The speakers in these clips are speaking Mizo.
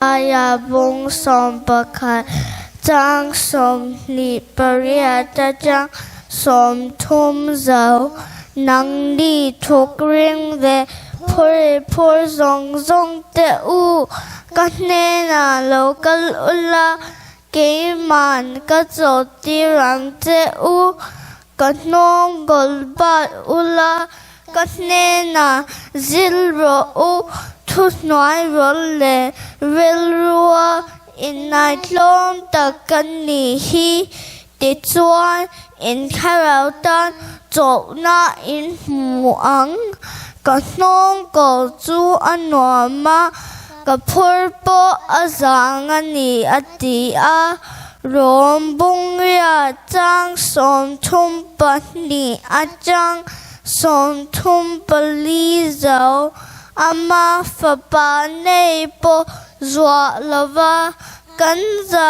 Isaia bung 11 chang 28 atang 30 zo. Nangni thuk ring ve phur phur zawng zawng te u, ka hnenah lo kal ula, keiman ka chawlhtir ang che u, ka hnawng goal bat ula, Ka hnenah zil rawh u, thuhnuai rawl leh rilrua innaitlawm tak ka nih hi, tichuan in thlarau tan chawlhna in hmu ang. Ka hnawng ko chu a nuam a, ka phur pawh a zang a ni, a ti a. Rom bungria chang 32 atang 34 zo ama fapa nei pawh zuah lova kan za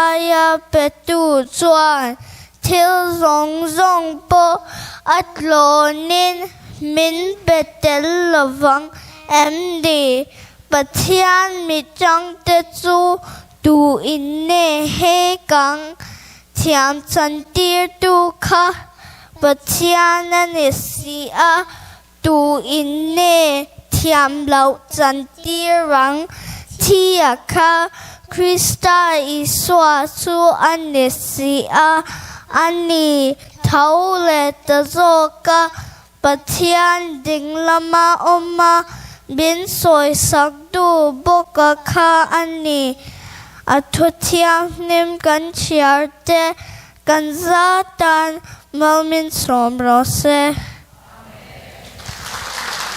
aia petu chuan thil zawng zawng pawh a tlawnin min pe tel lovang em ni? Pathian mitangte chu Tu in nge he kang thiam chantirtu kha Pathian a ni si a, tu in nge thiam loh chantir ang thia kha Krista Isua chu a ni si a, a ni tho leh ta zawk a, Pathian ding lama awm a, min sawisak duh bawk a kha a ni. A thu thianghlim kan chhiar te, kan za tan mal min sawm rawh se.